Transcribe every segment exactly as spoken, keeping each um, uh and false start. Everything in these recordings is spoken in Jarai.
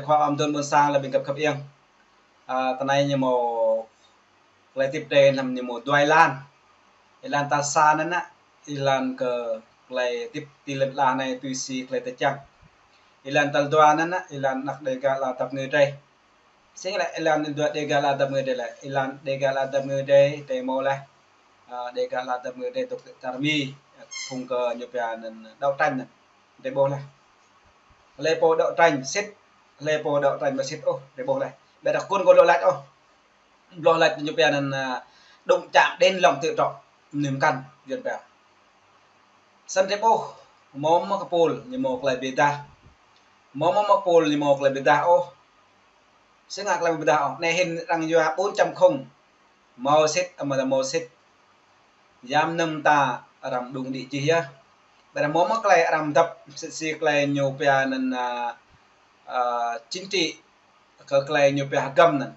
Khua ƀing ƀôn sang lĕ ƀing găp khăp iăng. A, tơ anai ñu hmâo tơlơi hơdip drơi anăm ñu hmâo dua êlan. Êlan tal sa anŭn, êlan kơ tơlơi hơdip ti lŏn ala anai tui si tơlơi tơčang. Êlan tal dua anŭn, êlan anăk Dega ala dăp ngui drơi. Sĭt lĕ êlan tal dua Dega ala dăp ngui drơi lĕ, êlan Dega ala dăp ngui drơi, drơi hmâo laih. A, Dega ala dăp ngui drơi dŏ tar mi, phung kơ ñu pia anŭn đấu tranh anŭn. Drơi ƀuh laih. Hlơi pô đấu tranh sĭt, hlơi pô đấu tranh ƀu sĭt ôh, drơi ƀuh laih. Ƀiădah kơ kơ lu lač ôh. Lu lač ñu pia anŭn, a, đụng chạm đến lòng tự trọng, mơnuih mơkăn, Yuan pia. Snăn drơi ƀuh, hmâo mơ̆ kơ pôl, ñu hmâo tơlơi bi dah. Hmâo mơ̆ kơ pôl, ñu hmâo tơlơi bi dah ôh. Sĭt ngă tơlơi bi dah ôh. Anai hĭn arăng yua bốn chấm không. Hmâo sĭt, amăng ta hmâo sĭt. Yam năm ta arăng đung đĭ čih yơh. Ƀiădah hmâo mơ̆ tơlơi arăng dăp, sĭt si tơlơi ñu pia anŭn, a, a, chính trị, kơ tơlơi ñu pia hơgăm anŭn.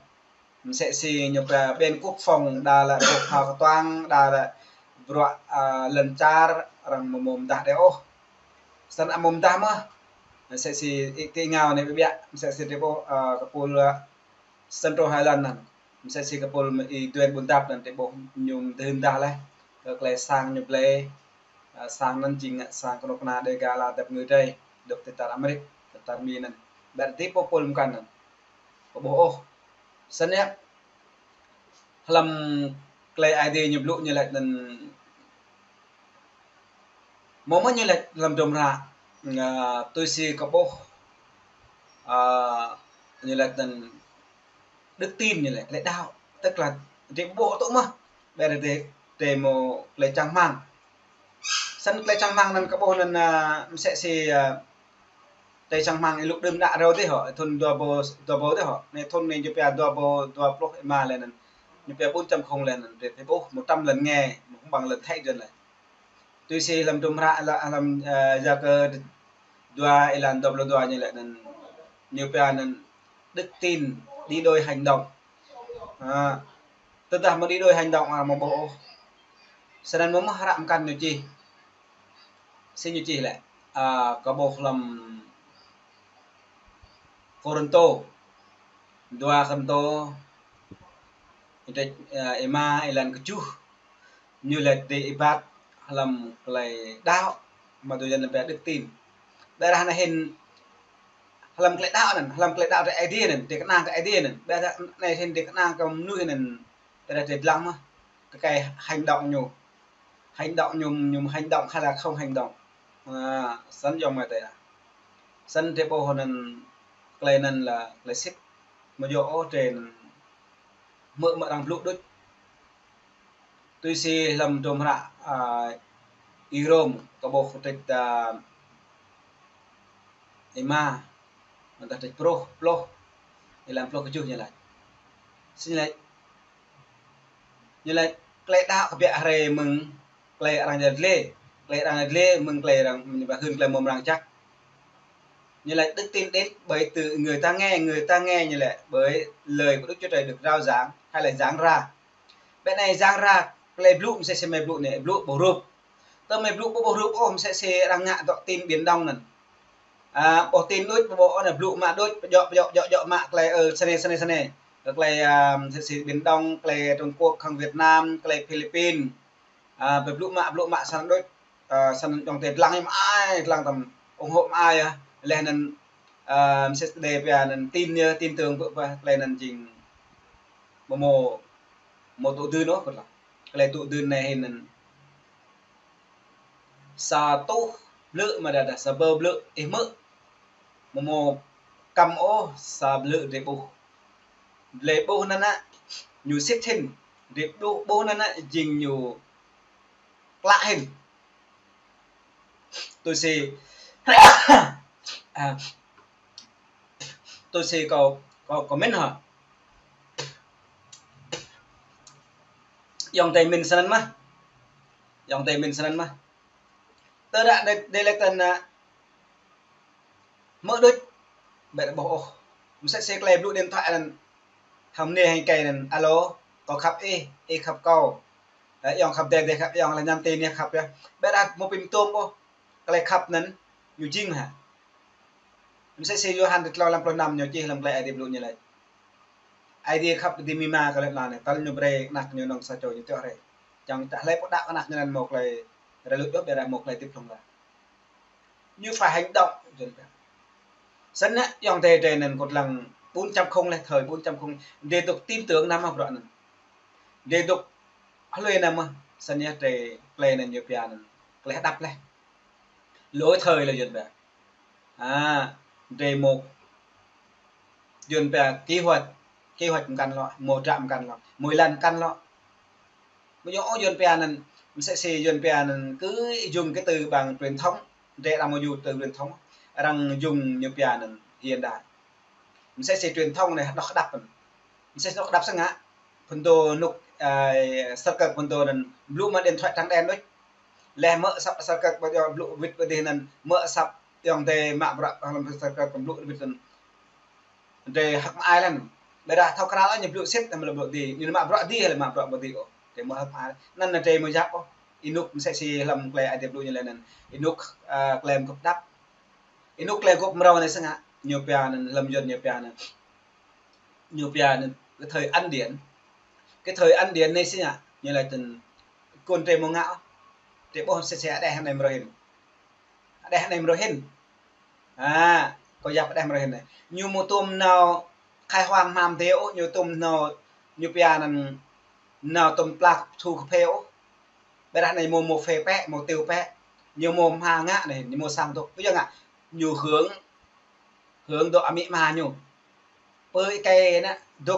Msĕ si ñu pia bên quốc phòng, đa lĕ bruă phao kơtuang, đa lĕ bruă, a, lŏn čar, arăng hmâo mơ̆ mơdah drơi ôh. Snăn hmâo mơdah mơ̆. Msĕ si ih ti ngao anai ƀiă, msĕ si drơi ƀuh, a, kơ pôl, a, Central Highland anŭn. Msĕ si kơ pôl mơ̆ ih duen ƀuôn dap anŭn drơi ƀuh ñu mơdưh mơdah laih. Kơ tơlơi sang ñu blơi, a, sang anŭn jing sang kơnuk kơna Dega ala dăp ngui drơi. Dŏ ti tar Amêrik, ti tar mi anŭn. Ƀiădah drơi ƀuh pôl mơkăn anŭn. Kơ ƀuh ôh. Snăn yơh. Hlăm tơlơi Aê Diê ñu blŭ ñu lač anŭn. Hmâo mơ̆ ñu lač hlăm hdruôm hră, a, tui si kơ ƀuh, a, ñu lač anŭn đức tin ñu lač, tơlơi đaŏ. Tức là drơi ƀuh tŭ mơ̆. Ƀiădah drơi, drơi hmâo tơlơi čang rơmang. Snăn tơlơi čang rơmang anŭn kơ ƀuh anŭn, a, msĕ si, a, tơlơi čang rơmang ih lŭk đưm đă râo dih hŏ, thŭn dua rơbâo, dua rơbâo dih hŏ. Anai thŭn anai ñu pia dua rơbâo dua pluh êma lĕ anŭn. Ñu pia bốn chấm không lĕ anŭn, drơi ƀuh một trăm lần nghe, một bằng lần thấy drơi lĕ. Tui si hlăm hdruôm hră, hlăm, a, Yakơ dua êlan dua pluh dua ñu lač anŭn, ñu pia anŭn đức tin đi đôi hành động. A, tơdah hmâo đi đôi hành động, a, hmâo ƀuh ôh. Snăn hmâo mơ̆ hră mơkăn ñu čih. Si ñu čih lĕ, a, kơ ƀuh hlăm Kôrintô, dua Kôrintô, êlan, a, êma, êlan kơjuh. Ñu lač drơi êbat hlăm tơlơi đaŏ, mă tui Yuan pia đức tin. Ƀiădah anai hĭn hlăm tơlơi đaŏ anŭn, hlăm tơlơi đaŏ drơi Aê Diê anŭn, drơi kơnang kơ Aê Diê anŭn. Ƀiădah anai hĭn drơi kơnang kơ mơnuih anŭn, ƀiădah drơi dlăng mơ̆. Kơ tơlơi hành động ñu. Hành động ñu, ñu hành động hay là không hành động. A, snăn yơh mơ̆ tơdah. Snăn drơi ƀuh anŭn, tơlơi anŭn lĕ tơlơi sĭt. Mơ̆ yơh ôh drơi anŭn. Hmư̆ mơ̆ arăng blŭ đôč. Tui si hlăm hdruôm hră, a, ih Rôm, kơ ƀuh kơtrĕč, a, êma, mơ̆ng tơtrĕč pluh, pluh, êlan pluh kơjuh ñu lač. Si ñu lač, ñu lač, tơlơi đaŏ kbiă hrơi mơ̆ng tơlơi arăng yăl dliê, tơlơi arăng yăl dliê mơ̆ng tơlơi arăng mơñum hưn tơlơi mơ̆ng arăng čăk. Ñu lač đức tin đến bởi từ người ta nghe, người ta nghe ñu lač bởi lời của Đức Chúa Trời được rao giảng hay là giảng ra. Ƀiădah anai giảng ra, tơlơi blŭ msĕ si mơi blŭ anai, blŭ ƀu hrup. Tơdah mơi blŭ ƀu, ƀu hrup ôh, msĕ si arăng ngă dŏ tin Biển Đông anŭn. A, ƀuh tin đôč, ƀuh ƀuh anai blŭ mă đôč, pơjŏ, pơjŏ, pơjŏ, pơjŏ mă tơlơi, ơ, snei, snei, snei. Tơlơi, a, msĕ si Biển Đông, tơlơi Trung Quốc hăng Việt Nam, tơlơi Philippin. A, pơblŭ mă, blŭ mă snăn đôč, a, snăn ayŏng adơi dlăng mơai, dlăng tăm ủng hộ mơai yơh. Laih anŭn, a, msĕ si drơi pia anŭn tin yơh, tin tưởng pơ, pơ, tơlơi anŭn jing mơ̆ hmâo, hmâo tŭ dưn ôh, kơt lăng. Tơlơi tŭ dưn anai hĭn anŭn. Sa tuh blư̆ mơ̆ dah, dah sa rơbâo blư̆ ih hmư̆. Mơ̆ hmâo kăm ôh sa blư̆ drơi ƀuh. Drơi ƀuh anŭn anŭn, ñu sĭt hĭn. Drơi ƀuh, ƀuh anŭn anŭn, jing ñu klă hĭn. Tui si, a, tui si kâo, kâo, kâo mĭn hă. Ayŏng adơi mĭn snăn mơ̆. Ayŏng adơi mĭn snăn mơ̆. Tơdah drơi, drơi lač tơnă, hmư̆ đôč, ƀiădah ƀuh ôh. Msĕ si tơlơi blŭ điện thoại anŭn, hăng mơnuih hăng kơi anŭn, alo, kâo khăp ih, ih khăp kâo. Ơ, ayŏng khăp adơi, adơi khăp ayŏng, laih nhắn tin ñu khăp yơh. Ƀiădah mơ̆ ƀu pơtŭm ôh, tơlơi khăp anŭn, ñu jing hă. Mơsĕ si Yôhan tlâo lăm pluh năm ñu čih lăm klei Aê Diê blŭ ñu laĭ: Aê Diê khăp ƀing ta, mơ̆ng kơ lĕ lăn anai, tơl ñu brơi Anak ñu nŏng sa čô ñu tŏ rai. Čang ta hlơi pô đaŏ Anak ñu anŭn mâo klei rai luč dŏ, ƀiădah mâo klei hơdip hlŏng lar. Ñu phải hành động, Yuan pia. Snăn yơh, ayŏng adơi drei anŭn kơ lăng bốn chấm không leh, thời bốn chấm không, drei dŏ tin tưởng năm mơ̆ bruă anŭn. Drei dŏ hlue năm mơ̆, snăn yơh drei klei anŭn ñu pia anŭn klei hơđăp leh. Lỗi thời leh Yuan pia. À, drei mâo Yuan pia kế hoạch, kế hoạch mơkăn lŏ, mâo dră mơkăn lŏ, mâo êlan mơkăn lŏ. Mơ̆ yơh ôh Yuan pia anŭn, mơsĕ si Yuan pia anŭn cứ dùng cái từ bằng truyền thống, drei arăng mâo yua từ truyền thống, arăng dùng ñu pia anŭn hiện đại. Mơsĕ si truyền thống anai dŏ hơđăp anŭn. Mơsĕ si dŏ hơđăp sơngă. Phŭn dô nuk, ơ, sơrkơ̆k phŭn dô anŭn blŭ mă điện thoại trắng đen đôč. Leh mă asăp sơrkơ̆k ƀu djơ̆ blŭ wĭt ƀu dih anŭn, mă asăp ayŏng adơi mă bruă hlăm sơrkơ̆k blŭ wĭt anŭn. Drei hơ̆k mơai lăn. Ƀiădah thâo krăn ñu blŭ sĭt, ñu mă bruă dih, ñu mă bruă dih, lĕ mă bruă ƀu dih ôh. Drei mâo hơ̆k mơai. Anŭn drei mâo yap ôh. Ênuk mơsĕ si hlăm klei Aê Diê blŭ ñu laĭ anŭn. Ênuk, ơ, klei mơguôp hơđăp. Ênuk klei mơguôp mrâo anai sơngă. Ñu pia anŭn, hlăm Yuan ñu pia anŭn. Ñu pia anŭn cái thời ân điển. Cái thời ân điển anai sơngă. Ñu laĭ tơ̆n kơ drei mâo ngă ôh. Drei ƀuh mơsĕ si hơđeh anai mrâo hĭn. Hơđeh anai mrâo hĭn. À, kâo yap hơđeh mrâo hĭn anai. Ñu mâo tŭm nao khai hoang hmam dê ôh, ñu tŭm nao, ñu pia anŭn nao tŭm plak thu kphê ôh. Ƀiădah anai mâo, mâo phê pĕ, mâo tiêu pĕ. Ñu mâo hma ngă anai, ñu mâo sang dŏ. Ƀu djơ̆ ngă. Ñu hưởng, hưởng dŏ amĭ ama ñu. Pơ êkei anŭn, dŏ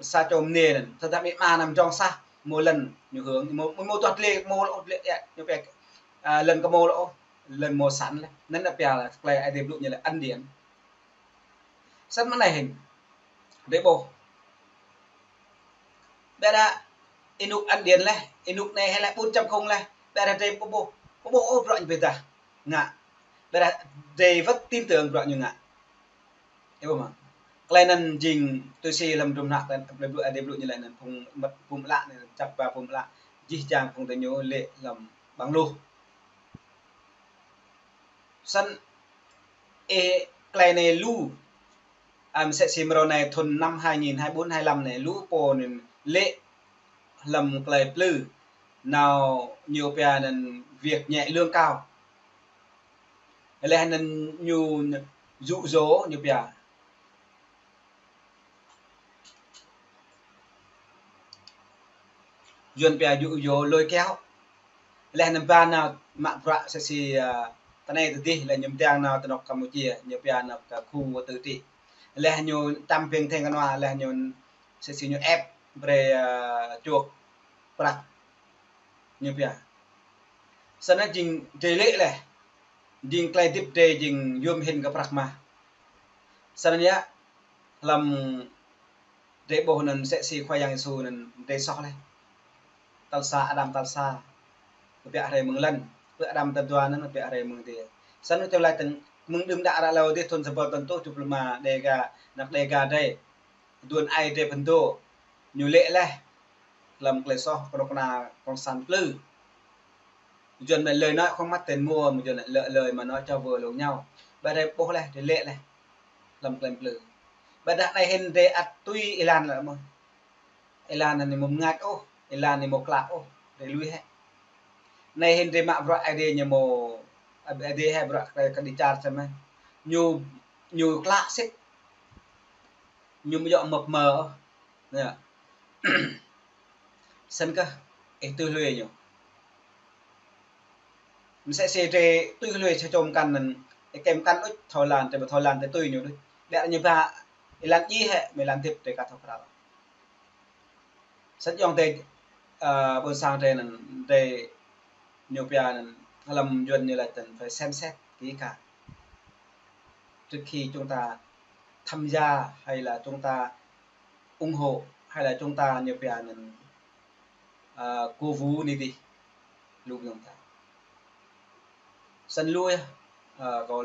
sa čô mơnê anŭn. Tơdah amĭ ama anŭn mdrŏng sah, mâo lŏn ñu hưởng, mâo, mâo, mâo tuah dlê, mâo lŏ dlê, yă, ñu pia, à, lŏn kơ mâo lŏ, lŏn mâo sẵn leh. Anŭn ñu pia lĕ klei Aê Diê blŭ ñu laĭ ân điển. Snăn mơ̆ anai hĭn. Drei ƀuh. Ƀiădah ênuk ân điển leh, ênuk anai hĭ leh bốn chấm không leh. Ƀiădah drei ƀu ƀuh, ƀu ƀuh ôh bruă ñu pơdah ngă. Ƀiădah drei wơ̆t tin tưởng bruă ñu ngă. Ơ, ƀuh mơ̆. Klei anŭn jing tui si hlăm hdruôm hră, klei blŭ Aê Diê blŭ ñu laĭ anŭn phung mơmŏt, phung mơlă anai, čăp ba phung mơlă, jih jang phung tơ ñu lê̆ hlăm ƀăng luh. Snăn, ơ, klei anai lu, à, mơsĕ si mrâo anai thŭn năm hai nghìn hai mươi bốn hai mươi lăm anai, lu pô anŭn lê̆ hlăm klei plư, nao ñu pia anŭn việc nhẹ lương cao. Leh anŭn ñu dụ dỗ ñu pia. Yuan pia dụ dỗ lôi kéo. Leh anŭn ba nao mă bruă mơsĕ si, à, tơ anai tơ dih, leh ñu mơdang nao tơ anŏ Campuchia, ñu pia anŏ kơ khu tự trị. Leh ñu čăm ping theng kơnua, leh ñu mơsĕ si ñu ép brơi, à, čuôk prăk. Ñu pia. Snăn jing drei lê̆ leh. Jing klei hơdip drei jing yôm hĭn kơ prăk mah. Snăn yơh, hlăm drei ƀuh anŭn mơsĕ si Khua Yang Yêsu anŭn drei soh leh. Tal sa, Adam tal sa. Kơbiă hrơi mơ̆ng lŏn. Pơ Adam tal dua anŭn kơbiă hrơi mơ̆ng adiê. Snăn tơlơi tơ̆ng mơ̆ng đưm đă ră hlâo dih thŭn sa êbâo tơ̆n tơjuh pluh rơma Đêga, anăk Đêga drei. Aduôn aê drei phŭn dô, ñu lê̆ leh hlăm klei soh kơnuk kơna cộng sản plư. Yuan mă lời nói không mất tiền mua, mơ̆ Yuan lĕ lời, lời mà nói cho vừa lòng nhau. Ƀiădah drei ƀuh leh, drei lê̆ leh hlăm klei plư. Ƀiădah anai hĭn drei ăt tui êlan leh mơ̆n. Êlan anai mơ̆ mơngač ôh, êlan anai mơ̆ klă ôh, drei lui hĕ. Anai hĭn drei mă bruă Aê Diê ñu mơ̆, Aê Diê hĕ bruă kơ, kơ đi čar čăm mơ̆n. Ñu, ñu klă sĭt. Ñu mơ̆ djŏ mơ̆ mơ̆ ôh. Yơh. Snăn kơh, ih tui hlue ñu. Mơsĕ si drei tui hlue sa čô mơkăn anŭn, ih kĕ mơkăn đôč, thâo êlan, drei ƀu thâo êlan, drei tui ñu đôč. Ƀiădah ñu ba êlan djai hĕ, mơ̆ êlan hơdip drei ka thâo krăn. Snăn ayŏng adơi, ơ, ƀôn sang drei anŭn, drei ñu pia anŭn, hlăm Yuan ñu laĭ tơ̆n phải xem xét kỹ càng. Trước khi chúng ta tham gia hay là chúng ta ủng hộ hay là chúng ta ñu pia anŭn, ơ, cổ vũ anai dih, lu ayŏng adơi. Snăn lu yơh, ơ, kâo,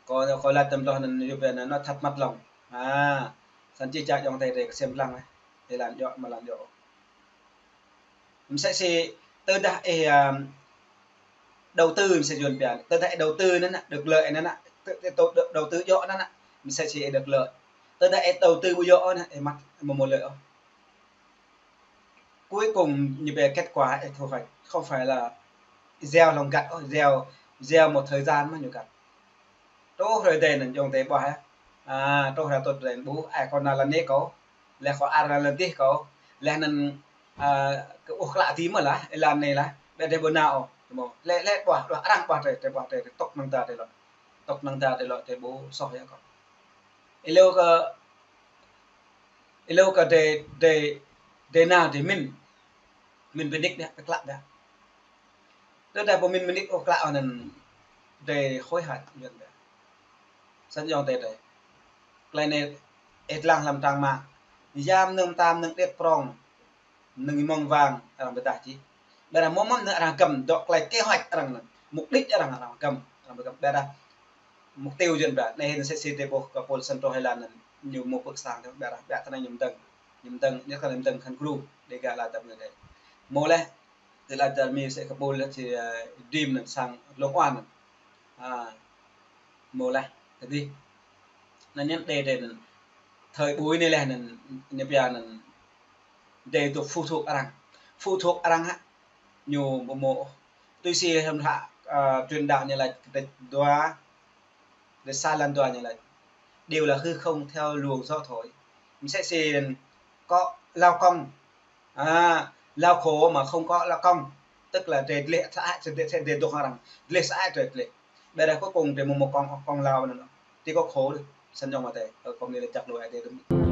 kâo, kâo laĭ tơ̆m tloh anŭn ñu pia anŭn nói thật mất lòng. À, snăn či čă ayŏng adơi drei kơsem lăng leh. Êlan djŏ, mơ̆ êlan djŏ. Mơsĕ si tơdah ih, à, đầu tư mơsĕ Yuan pia. Tơdah ih đầu tư anŭn, được lợi anŭn, tơ, tơ, đầu tư djŏ anŭn, Msĕ si ih được lợi. Tơdah ih đầu tư ƀu djơ̆ ôh anai, ih mă, ih ƀu mơ̆ lợi ôh. Cuối cùng ñu pia kết quả ih thu hoạch không phải là gieo hlŏng gặt ôh, gieo, gieo một thời gian mơ̆ ñu gặt. Truh hrơi Adai anŭn ayŏng adơi ƀuh hă. A, truh hrơi Adai anŭn ƀuh, ai kơ anŭn lŏn anai kâo, laih kơ ar lŏn adih kâo, laih anŭn, a, kơ ƀuh klă adih mơ̆ lah, ih lŏn anai lah, ƀiă adih ƀu nao ôh, mơ̆. Laih, laih ƀuh, ƀuh arăng ƀuh adih, adih ƀuh adih, tŏk năng ta adih lŏn. Tŏk năng ta adih lŏn, adih ƀu soh yơh kâo. Ih lŏ kơ, ih lŏ kơ adih, adih, adih nao adih mĭn. Mĭn bơnik biă, pơklă biă. Tơdah ƀu mĭn bơnik ôh klă anŭn adih hối hận yơh biă. Snăn ayŏng adơi adih. Tơlơi anai ih lăng hlăm trang mạng. Yam mơnơ̆ng mơtam mơnơ̆ng điêt prŏng. Mơnơ̆ng mơ̆ng wang arăng pơdah čih. Ƀiădah mơ̆ng mơ̆ng mơnơ̆ng arăng găm dŏ tơlơi kế hoạch arăng anŭn. Mục đích arăng, arăng găm, arăng găm ƀiădah mục tiêu yơh biă. Anai hĭn msĕ si adih ƀuh kơ pôl săn truh hlơi lŏn anŭn ñu mơ̆ pơ̆k sang tơ ƀiădah, ƀiădah anai ñu mơdơ̆ng. Ñu mơdơ̆ng, ñu kơ ñu mơdơ̆ng khăn gru, Dega laĭ tơm ñu adih. Mơ̆ laih, tơlơi laĭ tơm ñu msĕ kơ pôl laih si, a, dream anŭn sang lông an anŭn. A, mơ̆ laih, tơdih. Anŭn ñu adih adih anŭn. Thời buổi anai laih anŭn, ñu pia anŭn. Adih tŭ phụ thuộc arăng. Phụ thuộc arăng hă. Ñu ƀu mơ̆ ôh. Tui si hlăm hră, a, truyền đạo ñu laĭ kơdrêč dua, kơdrêč sa lăn dua ñu laĭ. Đều là hư không theo luồng gió thổi. Msĕ si kơ lao công. A, lao khổ mà không có lao công. Tức là adih dleh sa ai, adih, adih dŏ hăng arăng. Dleh sa ai adih dleh. Ƀiădah kơ công adih mơ̆ mơ̆ công, công lao anŭn. Adih kơ khổ đôč. Snăn ayŏng adơi. Ơ, công anai laĭ čăk lui adih đôč.